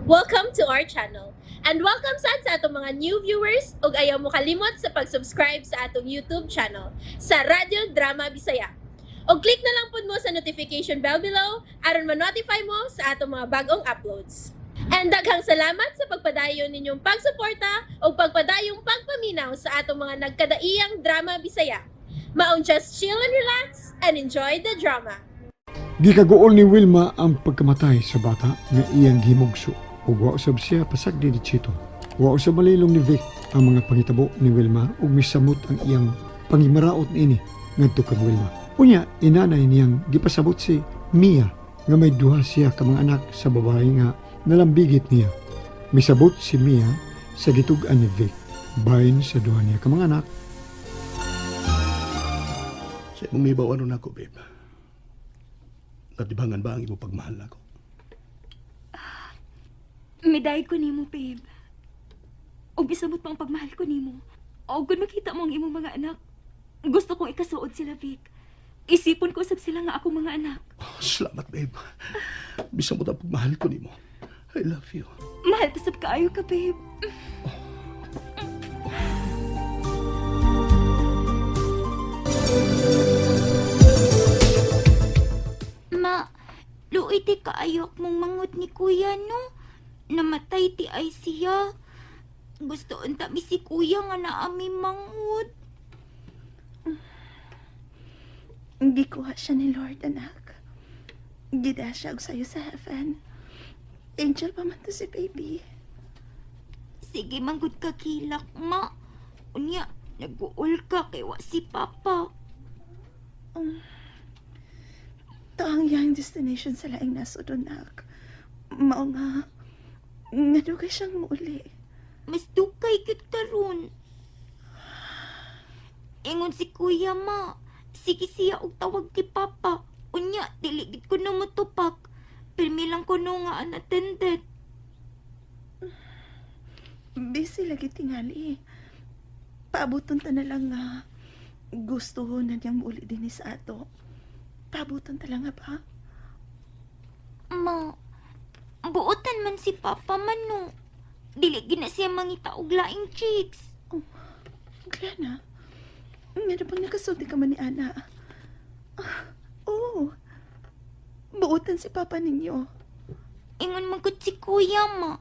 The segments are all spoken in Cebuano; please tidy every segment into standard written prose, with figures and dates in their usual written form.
Welcome to our channel. And welcome sad sa atong mga new viewers ug ayaw mo kalimot sa pag-subscribe sa atong YouTube channel sa Radyo Drama Bisaya. Og click na lang pud mo sa notification bell below aron ma-notify mo sa atong mga bagong uploads. And daghang salamat sa pagpadayon ninyong pagsuporta ug pagpadayong pagpaminaw sa atong mga nagkadaiyang drama Bisaya. Maong just chill and relax and enjoy the drama. Gikaguol ni Wilma ang pagkamatay sa bata nga iyang gihimugso ug wa usab siya pasagdi ni Chito. Wa usab malilong ni Vic ang mga pangitabo ni Wilma ug misamot ang iyang pangimaraot niini ngadto kang Wilma. Unya, inanay niyang gipasabot si Mia nga may duha siya ka mga anak sa babae nga nalambigit niya. Misabot si Mia sa gitug-an ni Vic. Bahin sa duha niya ka mga anak. Sa imong mibaw ano nako, babe? Natibangan ba ang imong pagmahal nako? Miday ko nimo, babe. Og isamot pa ang pagmahal ko nimo. Og kung makita mo ang imong mga anak, gusto kong ikasuod sila, Vic. Isipon ko usab sila nga akong mga anak. Oh, salamat, babe. Bisan mo ang pagmahal ko nimo. I love you. Mahal pa sab kaayo ka, babe. Ma, luoy ti kaayok mong mangot ni kuya, no? Namatay ti ay siya. Gusto unta mi si kuya nga naami mangot. Gikuha siya ni Lord, anak. Gida siya og sayo sa heaven. Angel pa man to si baby. Sige, manggod ka kilak, ma. Unya, nag-uul ka kay wa si papa. To ang iyang destination sa laing nasod, anak. Mao nga, nga dugay siyang muuli. Mas dugay gyud karon. Ingon si kuya, ma. Sige siya og tawag kay papa. Unya, dili gid ko na motupak. Pirmi lang ko no nga unattended. Busy lagi tingali. Paabuton ta na lang nga gusto na niyang muuli din sa ato. Paabuton ta lang nga ba? Ma, buotan man si Papa man no. Dili gina siya mangita og laing chicks. Glenna, nga na bang nakasulti ka man ni Ana? Ah, oo. Buotan si Papa ninyo. Ingon man gud si Kuya ma.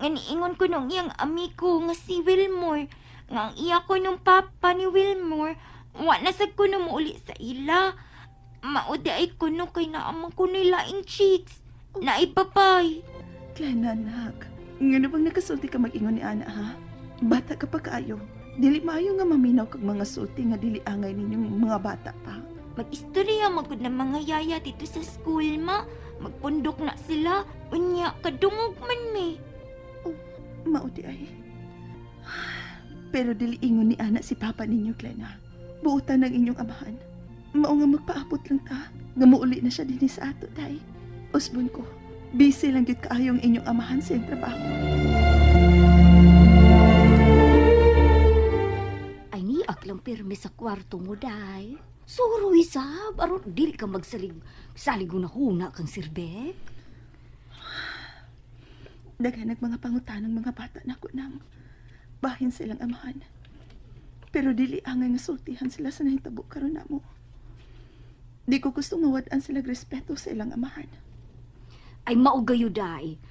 Nga niingon ko nung iyang amigo nga si Wilmore. Nga ang iya ko nung papa ni Wilmore, wa na sad ko no muuli sa ila. Maudi ay kuno kay naamang ko ni laing chicks. Naibabay. Glenna, anak. Nga na bang nakasulti ka mag-ingon ni Ana, ha? Bata ka pa kaayo. Dili maayo nga maminaw kag mga sulti nga dili angay ninyong mga bata pa. Mag-istorya magud ng mga yaya dito sa school ma. Magpundok na sila. Unya, kadungog man mi. Maudi ay. Pero dili ingon ni Ana si Papa ninyo, Glenna. Buotan ng inyong amahan. Mao nga magpaabot lang ta. Nga muuli na siya dinhi sa ato, day. Usbon ko. Busy lang gyud kaayo ang inyong amahan sa iyang trabaho. Ay niak lang pirmi sa kwarto mo, day. Suroy sab, aron dili ka magsalig salig na huna kang sirbek. Daghan nag mga pangutanang mga bata nako nang bahin silang amahan. Pero dili angay nga sultihan sila sa nahitabo karon namo. Di ko gusto nga wad-an sila respeto sa ilang amahan. Ay maugayo, day.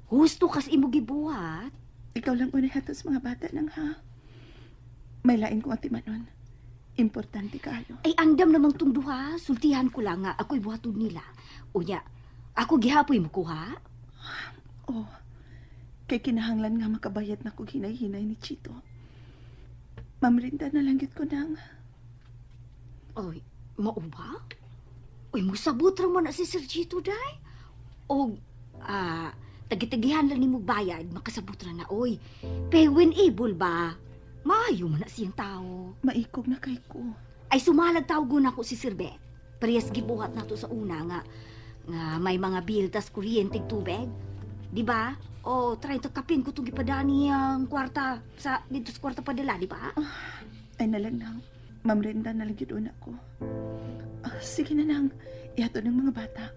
Husto kas imo gibuhat. Ikaw lang unay hatos mga bata nang ha. May lain kong atimanon. Importante kayo. Ay andam namang tong duha, sultihan ko lang nga ako'y buhaton nila. Unya, ako gihapoy mo kuha. Oh, kay kinahanglan nga makabayad na kog hinay-hinay ni Chito. Mamrinda na lang gyud ko nang. Ay, mao ba? Uy, musabot ra man na si Sir Chito, day. Og, tagi-tagihan lang nimo bayad, makasabot ra na, oy. Pero when able ba? Maayo man na siyang tao. Maikog na kay ko. Ay sumalag tawgon ako si Sir Beth. Parehas gibuhat nato sa una nga nga may mga bill tas kuryente ug tubig. Di ba? O try to kapin ko tong gipadani ang kwarta sa dito sa kwarta padala, di ba? Ay na lang nang. Mamrinda na lang gyud una ko. Ah, sige na nang. Ihatod ng mga bata.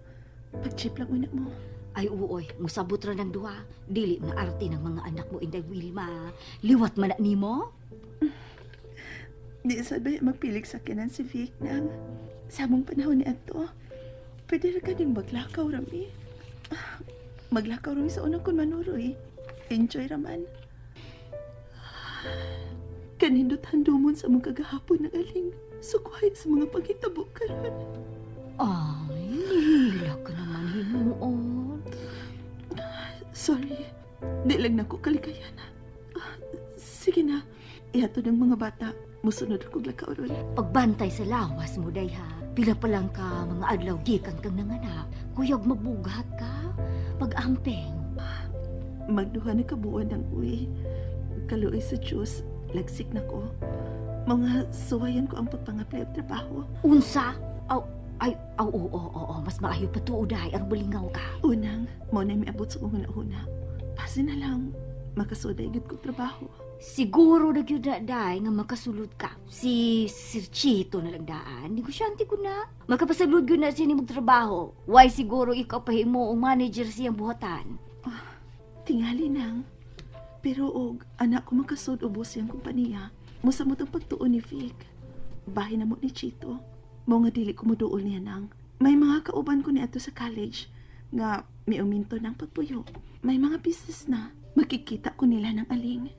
Pag-chip lang una mo. Ay uoy, musabot ra ng duha. Dili na arte ng mga anak mo, Inday Wilma. Liwat man na nimo? Di sa ba magpilig sa kinan si Vic nang sa among panahon ni Anto. Pwede ra kaning maglakaw rami. Ah, maglakaw rami sa unang kun manuroy. Enjoy raman. Kanindot handumon sa among kagahapon ng aling. Sukwahi sa mga panghitabo karon. Ay, nihila ka naman hinuon. Sorry. Di lang nako kalikayan. Ah, sige na. Ihatod ng mga bata. Musunod ako lakaw ron. Pagbantay sa lawas mo, day ha. Pila pa lang ka mga adlaw gikan kang nanganak. Kuyog mabugat ka. Pag-amping. Magduha na kabuuan ng uwi. Kaluoy sa Diyos, lagsik na ko. Mga suwayan ko ang pagpangaplay og trabaho. Unsa? Aw, ay, aw, oo, oo, oo, mas maayo pa tuo, day. Ang bulingaw ka. Unang, mao na miabot sa kong una. Pasi na lang, makasuday gid ko trabaho. Siguro na gyud na, day, nga makasulod ka. Si Sir Chito na lang daan. Negosyante ko na. Makapasalud gyud na siya nimong trabaho. Why siguro ikaw pahimo ang manager siyang buhatan? Tingali nang. Pero og anak ko makasud ubos siyang kompanya. Musamot ang pagtuon ni Vic. Bahin na mo ni Chito. Mao nga dili ko moduol niya nang. May mga kauban ko niadto sa college nga miuminto ng pagpuyo. May mga business na. Makikita ko nila ng aling.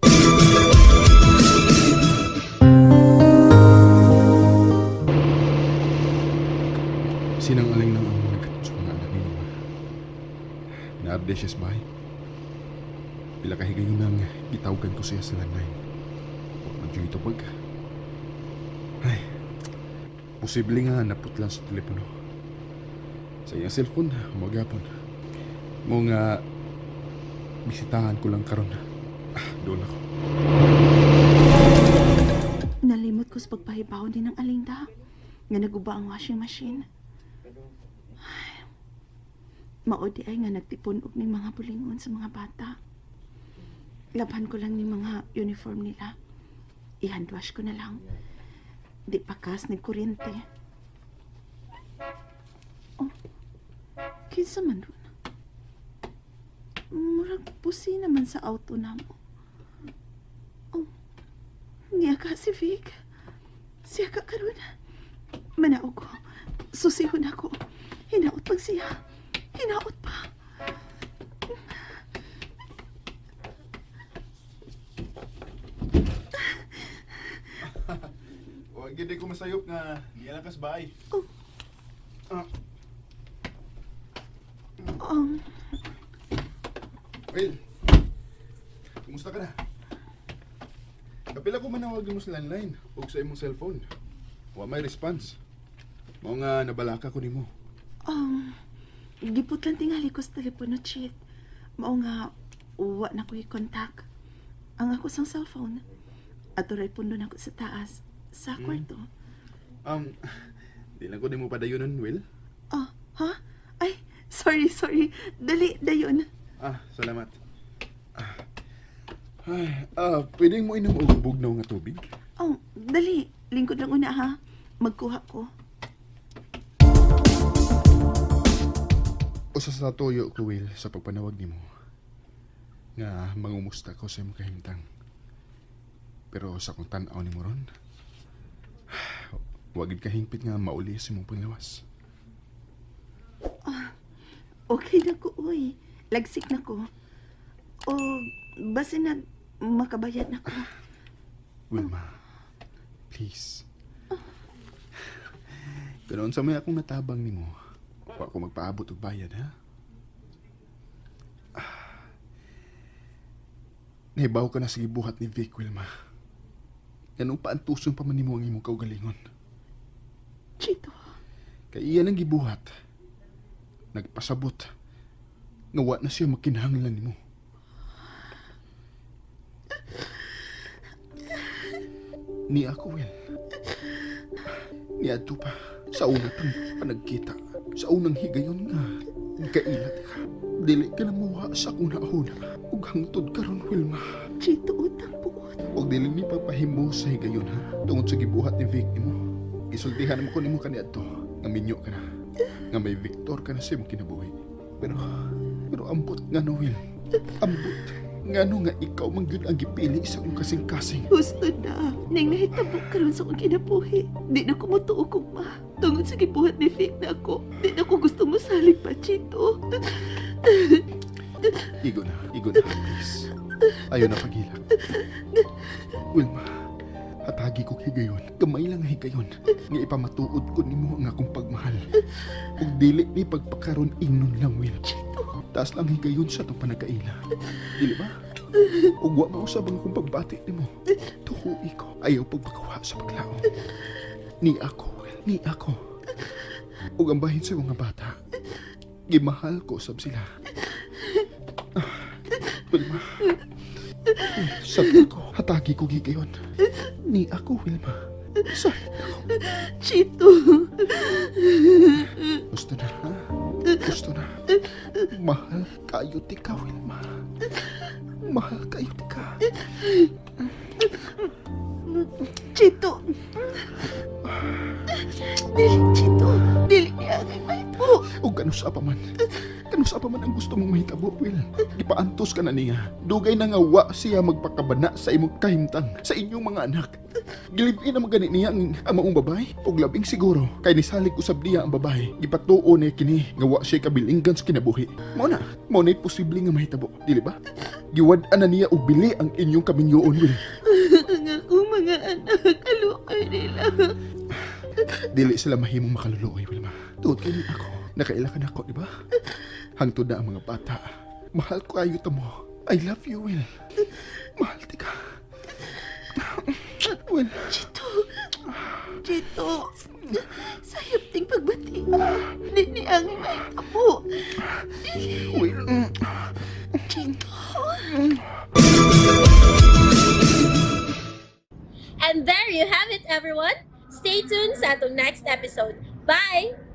Sinang aling nang ang nagkatod sa mga anak ni Wilma. Naarde siya sa bahay. Pila ka higayon nang gitawgan ko siya sa landline. Huwag man siya itupag. Ay, posible nga naputlan sa telepono. Sa iyang cellphone, magyapon. Mo nga, bisitahan ko lang karon. Ah, doon ako. Nalimot ko sa pagpahibaw din ng aling da. Nga naguba ang washing machine. Ay, mao di ay nga nagtipon og ning mga bulingon sa mga bata. Laban ko lang ning mga uniform nila. I-handwash ko na lang. Di pa kas nagkuryente. Oh, kinsa man ron? Murag pusi naman sa auto namo. Oh, niya ka si Vic. Siya ka karon. Manaog ko. Susihon ako. Hinaot pag siya. Hinaot pa. Huwag hindi ko masayop nga niya lang kas bahay. Well, kumusta ka na? Kapila ko manawag mo sa landline o sa imong cellphone. Wa may response. Mao nga nabalaka ko nimo. um, giputlan tingali ko sa telepono, Chit. Mao nga, wa na ko i-contact. Ang ako sang cellphone. Ato ray pundo na ko sa taas. Sa kwarto. Di lang ko nimo padayonon, Will. Oh, ha? Ay, sorry, sorry. Dali, dayon. Ah, salamat. Ah. Ay, pwedeng mo inom og bugnaw nga tubig? Oh, dali. Lingkod lang una ha. Magkuha ko. Usa sa tuyo ko, Will, sa pagpanawag nimo. Nga mangumusta ko sa imong kahimtang. Pero sa kong tan-aw nimo ron, wa gid kahingpit nga mauli sa imong panglawas. Okay na ko, uy. Lagsik na ko. O, basta na makabayad na ko. Wilma, please. Ganoon sa may akong natabang nimo, wa ko magpaabot og bayad, ha? Ah. Nahibaw ka na sa gibuhat ni Vic, Wilma. Ganun pa antuson pa man nimo ang imong kaugalingon. Chito, Kay iya nang gibuhat. Nagpasabot. Nga wa na siya makinahanglan nimo. Ni ako, Will. Ni adto pa sa una pang panagkita. Sa unang higayon nga kailat ka. Dili ka na muha sa akong nauna. Ug hangtod karon, Wilma. Chito, utang buot. Ug dili ni pagpahimo sa higayon ha. Tungod sa gibuhat ni Vic nimo. Gisultihan mo ko nimo kaniadto nga minyo ka na. Nga may Victor ka na sa imong kinabuhi. Pero Pero ambot nga no, Will. Ambot. Ngano nga ikaw man gyud ang gipili sa akong kasing-kasing. Husto na. Ning nahitabo karon sa akong kinabuhi. Di na ko motuo kong ma. Tungod sa gibuhat ni Vic na ako. Di na ko gusto mo salig pa, Chito. Igo na, please. Ayaw na paghilak. Wilma, hatagi ko higayon. Gamay lang ang higayon. Nga ipamatuod ko nimo ang akong pagmahal. Ug dili ni pagpakaron ingnon lang, Will. Taas lang higayon sa itong panagkaila. Dili ba? Ug wa mausab ang akong pagbati nimo. Tuhui ko. Ayaw pagpakawa sa paglaom. Ni ako, Will. Ni ako. Ug ang bahin sa mga bata, gimahal ko sab sila. Wilma. Sabi ko, hatagi ko gigayon. Ni ako, Wilma. Sorry ako. Chito. Gusto na, ha? Gusto na. Mahal kayo ti ka, Wilma. Mahal kayo ti ka. Chito. Dili, Chito. Dili niya kay mahimo. O kanusa pa man. Kanusa pa man ang gusto mong mahitabo, Will. Gipaantos ka na niya. Dugay na nga wa siya magpakabana sa imong kahimtang, sa inyong mga anak. Gilipin na magani niya ang amaong babae. Og labing siguro, kay nisalig usab niya ang babae. Gipatuo niya kini nga wa siya kabilinggan sa kinabuhi. Mao na, mao na'y posible nga mahitabo, dili ba? Giwad-an na niya og bili ang inyong kaminyoon, Will. Ang akong mga anak, kalukay nila. Dili sila mahimong makaluluoy, Wilma. Tuod kay ni ako. Nakaila ka na ako, di ba? Hangtod na ang mga bata. Mahal ko ayo ta mo. I love you, Will. Mahal ti ka. Will, Chito. Chito. Sayop ting pagbati. Di niya ang mahitabo. Will. Chito. And there you have it, everyone. Stay tuned sa atong next episode. Bye!